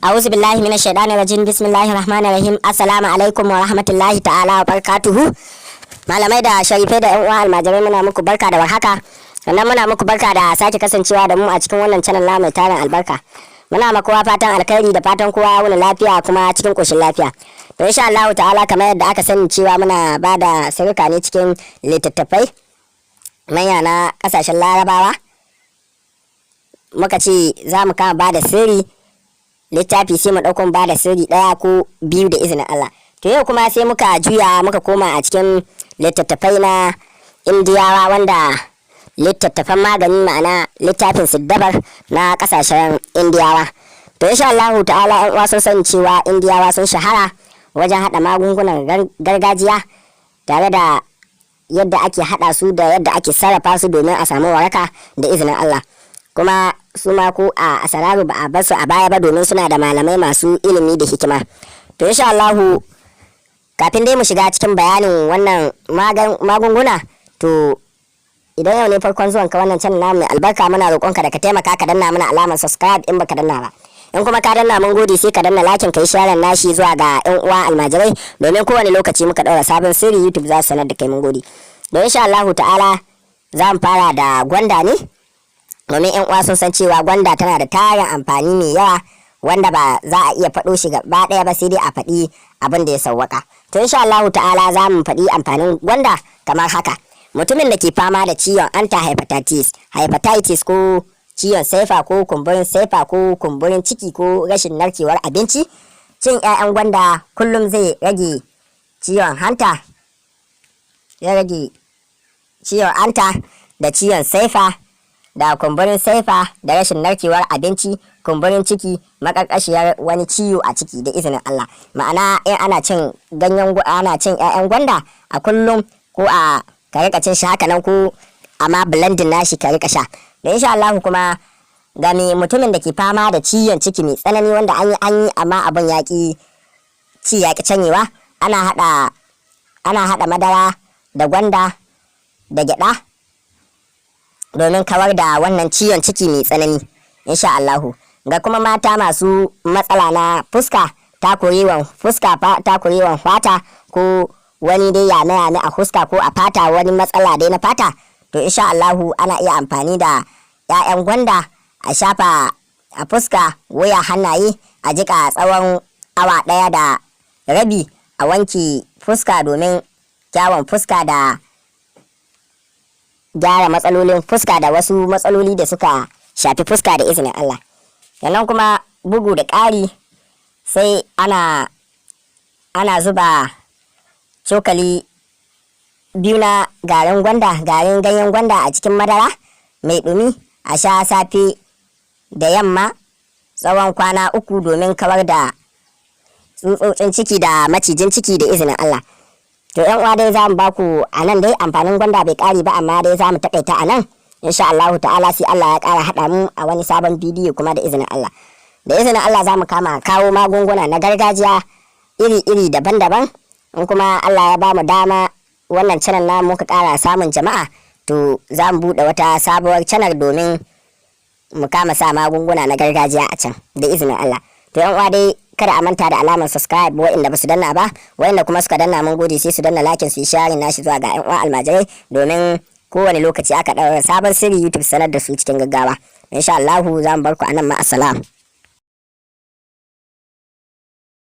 A'udhu billahi minash shaitanir rajim. Bismillahir rahmanir rahim. Assalamu alaikum wa rahmatullahi ta'ala wa barakatuhu. Malamai da sharifai da yan uwa almajirai, muna muku barka da warhaka. Sannan muna muku barka da sake kasancewa da mu a cikin wannan channel na mai tarin albarka. Muna ma kowa fatan alkhairi da fatan kowa ya wuni lafiya kuma cikin koshin lafiya. To, insha Allah ta'ala, kamar yadda aka sani cewa muna ba da sirrika ne cikin littattafai manya na kasashen Larabawa. Muka ce za mu kama ba da sirri littafi, sai mu ɗauko ba da sirri ɗaya ko biyu da izinin Allah. To, yau kuma sai muka juya muka koma a cikin littattafai na Indiyawa, wanda littattafan magani, ma'ana littafin siddabar na kasashen Indiyawa. To, insha Allah ta'ala, yan uwa sun sani cewa Indiyawa sun shahara wajen haɗa magungunan gargajiya tare da yadda ake haɗa su da yadda ake sarrafa su domin a samu waraka da izinin Allah. Kuma su ma ko a asararu ba a bar su a baya ba, domin suna da malamai masu ilimi da hikima. To, insha Allahu, kafin dai mu shiga cikin bayanin wannan magunguna, to idan yau ne farkon zuwan ka wannan channel namu mai albarka, muna roƙonka da ka taimaka ka danna mana alamar subscribe in baka danna ba. In kuma ka danna, mun gode. Sai ka danna like, ka yi share nashi zuwa ga yan uwa almajirai, domin kowane lokaci muka ɗaura sabon sirri, YouTube za su sanar da kai. Mun gode. Don insha Allahu ta'ala za mu fara da gwanda ne, domin yan uwa sun san cewa gwanda tana da tarin amfani mai yawa wanda ba za a iya faɗo shi gaba ɗaya ba, sai dai a faɗi abin da ya sawwaka. To, insha Allahu ta'ala za mu faɗi amfanin gwanda kamar haka. Mutumin da ke fama da ciwon anta hepatitis ko ciwon saifa ko kumburin saifa ko kumburin ciki ko rashin narkewar abinci, cin 'ya'yan gwanda kullum zai rage ciwon hanta, ya rage ciwon anta da ciwon saifa da kumburin saifa da rashin narkewar abinci, kumburin ciki, makarkashiyar wani ciwo a ciki da izinin Allah. Ma'ana, in ana cin ganyen, ana cin 'ya'yan gwanda a kullum, ko a ka rika cin shi haka nan, ko amma blending nashi ka rika sha da insha Allah. Kuma ga mai mutumin da ke fama da ciwon ciki mai tsanani, wanda an yi an yi amma abin yaƙi ci yaƙi canyewa, ana hada madara da gwanda da gyada domin kawar da wannan ciwon ciki mai tsanani, insha Allahu. Ga kuma mata masu matsala na fuska, takurewan fuska, takurewan fata, ko wani dai yame yame a fuska ko a fata, wani matsala dai na fata, to insha Allahu ana iya amfani da 'ya'yan gwanda a shafa a fuska, wuya, hannaye, a jika tsawon awa 1.5, a wanke fuska domin kyawun fuska da gyara matsalolin fuska da wasu matsaloli da suka shafi fuska da izinin Allah. Sannan kuma bugu da ƙari, sai ana zuba cokali 2 na garin gwanda, garin ganyen gwanda a cikin madara mai ɗumi, a sha safe da yamma tsawon kwana 3 domin kawar da tsutsotsin ciki da macijin ciki da izinin Allah. To, yan uwa dai, za mu baku a nan dai. Amfanin gwanda bai ƙare ba, amma dai za mu taƙaita a nan insha Allahu ta'ala, sai Allah ya ƙara haɗa mu a wani sabon bidiyo kuma da izinin Allah. Da izinin Allah za mu kama kawo magunguna na gargajiya iri-iri, daban-daban. In kuma Allah ya ba mu dama wannan channel na muka ƙara samun jama'a, to za mu buɗe wata sabuwar channel domin mu kama sa magunguna na gargajiya a can da izinin Allah. To, yan uwa dai, kada a manta da alamar subscribe waɗanda ba su danna ba. Waɗanda kuma suka danna, mun gode. Sai su danna like, su yi sharing nashi zuwa ga yan uwa almajirai, domin kowane lokaci aka ɗaura sabon sirri, YouTube sanar da su cikin gaggawa. Insha Allah za mu bar ku anan. Ma assalam.